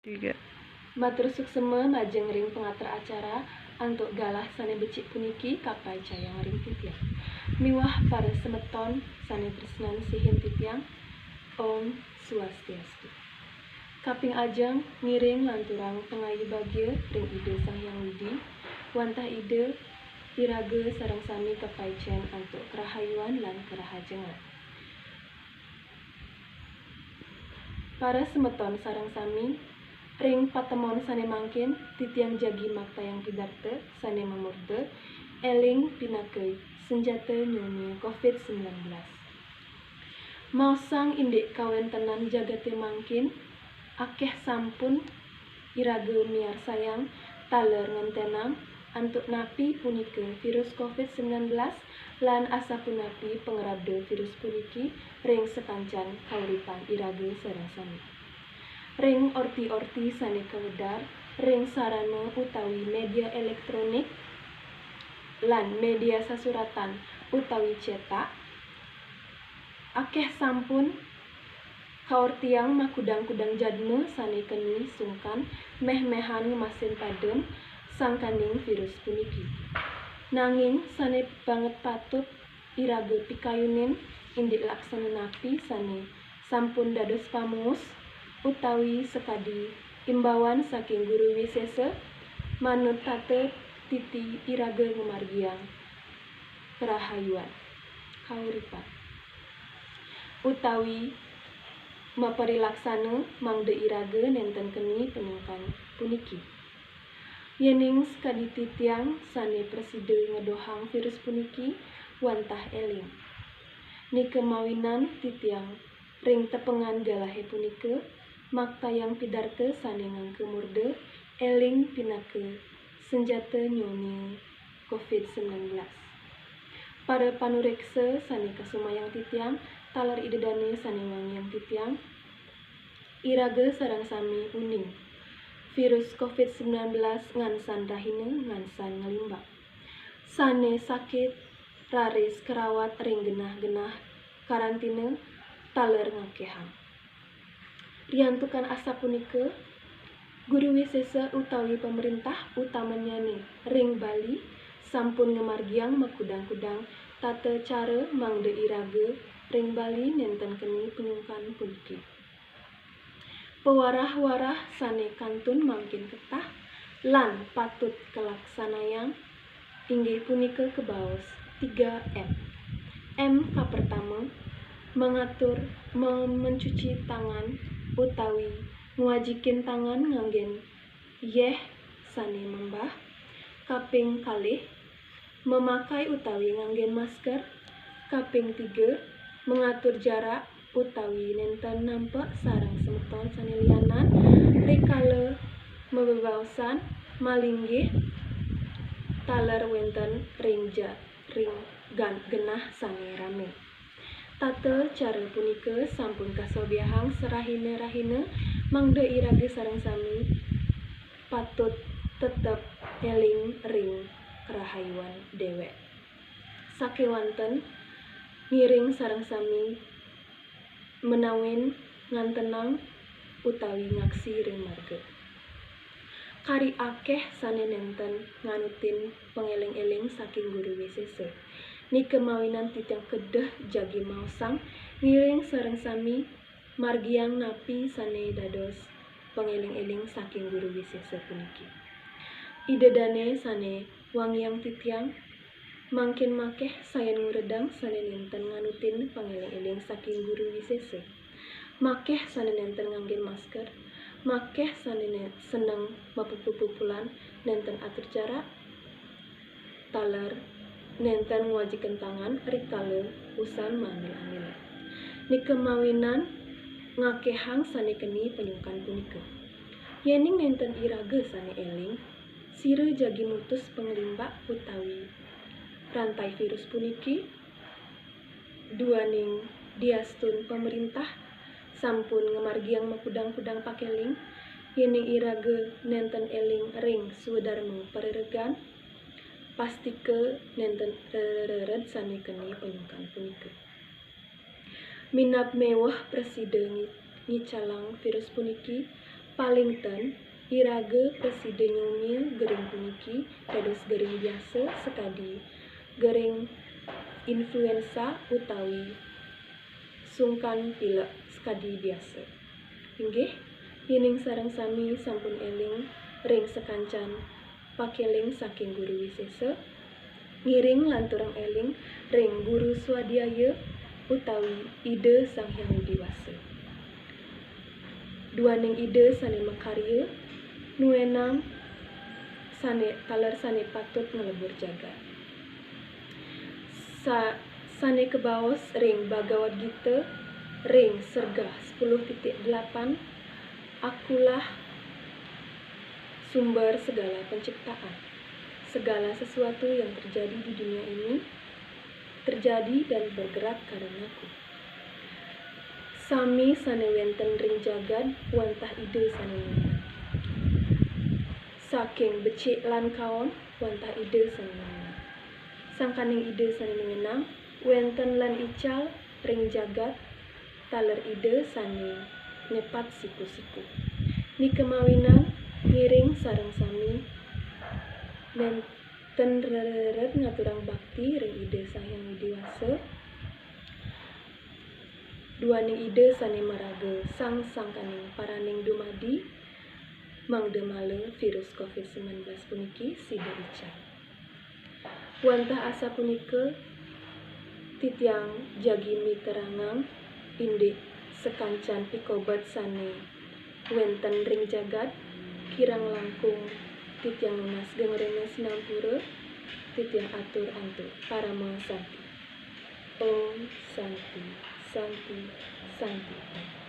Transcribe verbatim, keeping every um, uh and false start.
Tiga. Matur suksema majeng ring pangater acara antuk galah sane becik puniki kapaicayang ring titiang. Miwah para semeton sane tresnan sihin titiang, Om Swastiastu. Kaping ajeng ngiring lanturang pangayu bagia ring Ida Sang Hyang Widi, wantah Ida iraga sareng sami kapaicen antuk karahayuan lan karahajengan. Para semeton sareng sami, ring patemon sane mangkin titiang jagi maktayang pidarta sane mamurda Eling Pinaka Senjata Nyonya covid sembilan belas. Maosang indik kawentenan jagate mangkin, akeh sampun iraga miarsayang taler ngentenang antuk napi punika virus covid sembilan belas lan asapunapi pangrabda virus puniki ring sakancan kauripan iraga sareng sami. Ring orti-orti sane kawedar ring sarana utawi media elektronik lan media sasuratan utawi cetak, akeh sampun kaortiang makudang-kudang jadma sane keni sungkan meh-mehan ngemasin padem sangkaning virus puniki. Nanging sane banget patut iraga pikayunin indik laksana napi sane sampun dados pamaos utawi sakadi imbauan saking Guru Wisesa manut tata titi iraga ngamargiang karahayuan kauripan utawi maparilaksana mangda iraga nenten keni panyungkan puniki. Yening sakadi titiang sane prasida ngedohang virus puniki wantah eling. Nika mawinan titiang ring tepengan galahe punika maktayang pidarta sane ngangka murda Eling Pinaka Senjata Nyonya covid sembilan belas. Para panureksa sane kasumayang titiang, taler Ida dane sane wangiang titiang, iraga sareng sami uning. Virus covid sembilan belas ngansan rahina, ngansan ngelimbak. Sane sakit raris karawat ring genah-genah karantina taler ngakehang. Riantukan asapunika, Guru Wisesa utawi pamerintah utamanyane ring Bali sampun ngamargiang makudang-kudang tata cara mangda iraga ring Bali nenten keni panyungkan puniki. Pawarah-warah sane kantun mangkin ketah lan patut kalaksanayang inggih punika kabaos tiga M. M kapertama, mangatur, me-, mencuci tangan utawi ngwajikin tangan nganggen yeh sane membah. Kaping kalih, memakai utawi nganggen masker. Kaping tiga, mengatur jarak utawi nenten nampek sareng semeton sane lianan rikala mabebaosan, malinggih, taler wenten ring ja-, ring gan-, genah sane rame. Tata cara punika sampun kasobiahang sarahina-rahina mangda iraga sareng sami patut tetep eling ring karahayuan dewek. Sakewanten ngiring sareng sami menawin ngantenang utawi ngaksi ring marga. Kari akeh sane nenten nganutin pangeling-eling saking Guru Wisesa. Nika mawinan titiang kedeh jagi maosang ngiring sareng sami margiang napi sane dados pangeling-eling saking Guru Wisesa puniki. Ida dane sane wangiang titiang, mangkin makeh sayan nguredang sane nenten nganutin pangeling-eling saking Guru Wisesa. Makeh sane nenten nganggen masker, makeh sane ne-, seneng mapupu-pupulan nenten atur jarak, taler nenten ngwajikin tangan rikala usan maamil-amil. Nika mawinan ngakehang sane keni panyungkan punika. Yening nenten iraga sane eling, sira jagi mutus panglimbak utawi rantai virus puniki, duaning diastun pamerintah sampun ngamargiang makudang-kudang pakeling, yening iraga nenten eling ring swadarma pareregan, pastika nenten rerered sane keni panyungkan punika. Minab meweh prasida ngi-, ngicalang virus puniki, Paling ten, iraga prasida nyomia gering puniki dados gering biasa sakadi gering influenza utawi sungkan pilek sakadi biasa. Inggih, yening sareng sami sampun eling ring sakancan pakeling saking Guru Wisesa, ngiring lanturang eling ring Guru Swadhyaya utawi Ida Sang Hyang Widi Wasa. Duaning Ida sane makarya, nuenang sane taler sane patut nglebur jagat. Sa-, sane kabaos ring Bhagavad Gita ring sergah sepuluh titik delapan, "Akulah sumber segala penciptaan. Segala sesuatu yang terjadi di dunia ini terjadi dan bergerak karenaku." Sami sane wenten ring jagat wantah Ida sane nuenang. Saking becik lan kaon wantah Ida sane nuenang. Sangkaning Ida sane nuenang wenten lan ical ring jagat taler Ida sane nyepat siku-siku. Nika mawinan ngiring sareng sami nenten rerered ngaturang bakti ring Ida Sang Hyang Widi Wasa. Duaning Ida sane maraga sang sangkaning paraning dumadi, mangda mala virus covid sembilan belas puniki sida ical. Wantah asapunika, titiang jagi miterangang indik sakancan pikobet sane wenten ring jagat, kirang langkung titiang nunas geng rena sinampura, titiang atur antuk parama santi. Om Santi, Santi, Santi.